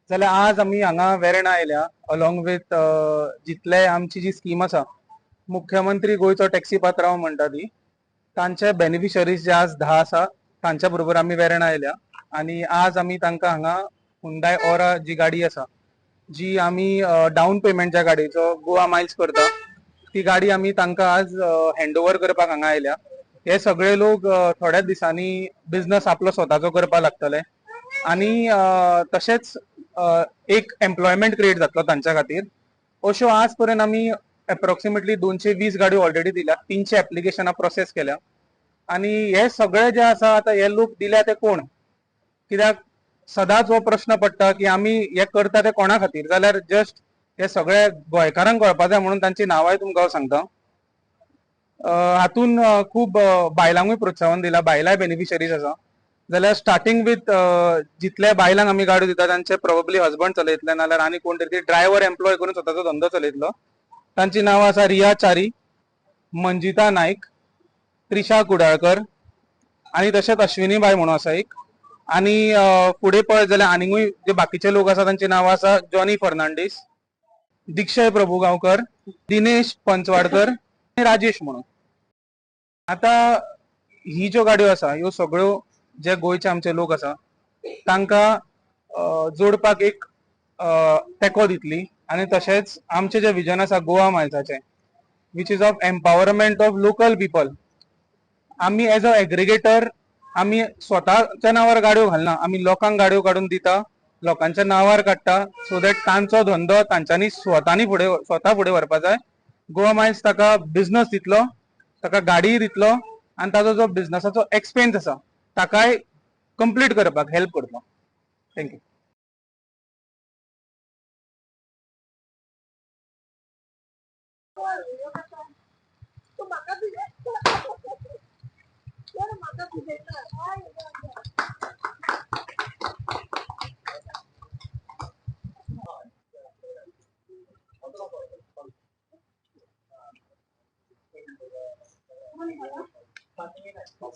जाल्यार आज आमी हांगा वेर्णा आयल्या अलॉंग विथ जितले आमची जी स्कीम आसा, मुख्यमंत्री गोंयचो टॅक्सी पात्रांव म्हणटा ती, तांचे बेनिफिशरीज जे आज 10 आसा तांच्या बरोबर आमी वेर्णा आयल्या. आनी आज आमी तांकां हांगा हुंडाय ऑरा जी गाडी आसा, जी आमी डावन पेमेंट ज्या गाडयेचो गोवा मायल्स करता, ती गाडी आमी तांकां आज हँड ओवर करपाक हांगा आयल्या. हे सगळे लोक थोड्याच दिसांनी बिझनस आपलो स्वताचो करपाक लागतले आनी तशेंच एक एम्प्लॉयमेंट क्रिएट जातलो तांच्या खातीर. अश्यो आज पर्यंत आमी एप्रॉक्सिमेटली 220 गाडयो ऑलरेडी दिल्या, 300 एप्लिकेशनां प्रोसेस केल्या. आनी हे सगळे जे आसा आतां हे लोक दिल्या ते कोण, कित्याक सदांच हो प्रश्न पडटा की आमी हे करता ते कोणा खातीर, जाल्यार जस्ट हे सगळे गोंयकारांक कळपा जाय म्हणून तांची नांवांय तुमकां हांव सांगता. हातून खूब बायलांकूय प्रोत्साहन दिला, बायलांय बेनिफिशरीज आसा. जाल्यार स्टार्टींग विथ जितल्या बायलांक आमी गाडयो दिता तांचे प्रोबेबली हजबंड चलयतले, नाल्यार आनी कोण तरी ड्रायव्हर एम्प्लॉय करून स्वताचो धंदो चलयतलो. तांची नांवां आसा रिया च्यारी, मंजिता नायक, त्रिशा कुडाळकर आनी तशेंच अश्विनी बाय म्हणून आसा एक. आनी फुडें पळयत जाल्यार आनीकूय जे बाकीचे लोक आसा तांची नांवां आसा जॉनी फर्नांडीस, दीक्षय प्रभुगांवकर, दिनेश पंचवाडकर आनी राजेश म्हणून. आतां ही ज्यो गाडयो आसा ह्यो सगळ्यो जे गोंयचे आमचे लोक आसा तांकां जोडपाक एक तेंको दितली. आनी तशेंच आमचें जें विजन आसा गोवा मायल्साचें, which is of empowerment of local people, आमी एज अ एग्रिगेटर आमी स्वताच्या नांवार गाडयो घालना, आमी लोकांक गाडयो काडून दिता, लोकांच्या नांवार काडटा, सो that तांचो धंदो तांच्यांनी स्वतानी फुडें स्वता फुडें व्हरपा जाय. गोवा मायल्स ताका बिझनस दितलो, ताका गाडीय दितलो आनी ताजो जो बिझनसाचो एक्सपेन्स आसा ताकाय कंप्लीट करपाक हेल्प करतलो. Thank you.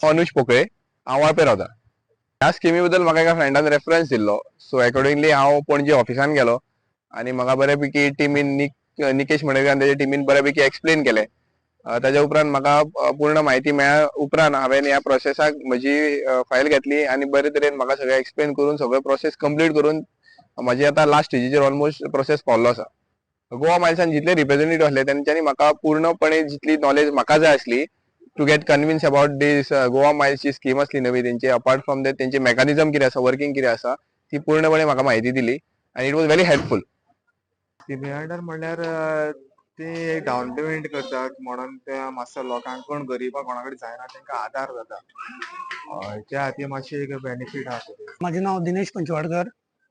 Anuj Pokale, हांव वाळपय रावता. ह्या स्किमी बद्दल म्हाका एका फ्रेंडान रेफरन्स दिल्लो, सो एकॉर्डिंगली हांव पणजे ऑफिसान गेलो आनी म्हाका बऱ्यापैकी टिमीन निकेश मणेरकर आनी तेच्या टिमीन बऱ्यापैकी एक्सप्लेन केलें. ताज्या उपरांत म्हाका पूर्ण म्हायती मेळ्ळ्या उपरांत हांवें ह्या प्रोसेसाक म्हजी फायल घेतली आनी बरे तरेन म्हाका सगळें एक्सप्लेन करून सगळें प्रोसेस कंप्लीट करून म्हजी आतां लास्ट स्टेजीचेर ऑलमोस्ट प्रोसेस पावल्लो आसा. गोवा मायल्सान जितले रिप्रेझेंटेटिव्ह आसले तेंच्यांनी म्हाका पूर्णपणे जितली नॉलेज म्हाका जाय आसली to get convince about this Goa मायल्सची scheme आसली नवी तेंची, अपार्ट फ्रॉम that तेंची मेकॅनिझम कितें आसा, वर्किंग कितें आसा, ती पूर्णपणे म्हाका म्हायती दिली आनी it was very helpful. स्किमी अंडर म्हणल्यार ते डावन पेमेंट करतात म्हणून ते मातसो लोकांक कोण गरीबा कोणा कडेन जायना तांकां आदार जाता, त्या खातीर मातशें एक बेनिफीट आसा. म्हाजें नांव दिनेश पंचवाडकर,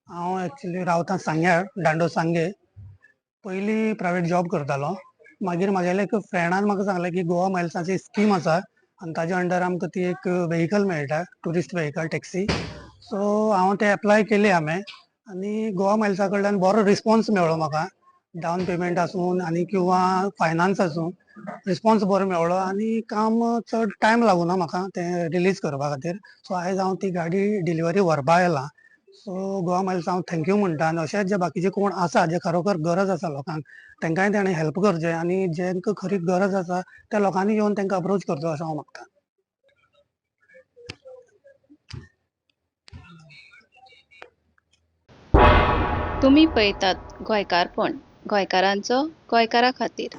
हांव एक्चुली रावता सांग्यार, दांडो सांगे. पयलीं प्रायवेट जॉब करतालो, मागीर म्हागेले एक फ्रेंडान म्हाका सांगलें की गोवा मायल्साची स्कीम आसा आनी ताज्या अंडर आमकां ती एक व्हेकल मेळटा, ट्युरिस्ट व्हेकल टॅक्सी. सो हांव ते एप्लाय केली हांवें आनी गोवा मायल्सा कडल्यान बरो रिस्पोन्स मेळ्ळो म्हाका. डावन पेमेंट आसूं आनी किंवां फायनान्स आसूं, रिस्पोन्स बरो मेळ्ळो आनी काम चड टायम लागूना म्हाका तें रिलीज करपा खातीर. सो आयज हांव ती गाडी डिलिव्हरी व्हरपा आयलां. सो गोवा मायल्स हांव thank you म्हणटा आनी अशेंच जे बाकीचे कोण आसा जे खरोखर गरज आसा लोकांक तांकांय ताणें हेल्प करचें आनी जेंकां खरी गरज आसा त्या लोकांनी येवन तांकां अप्रोच करचो अशें हांव मागता. तुमी पळयतात गोंयकारपण, गोंयकारांचो गोंयकारा खातीर.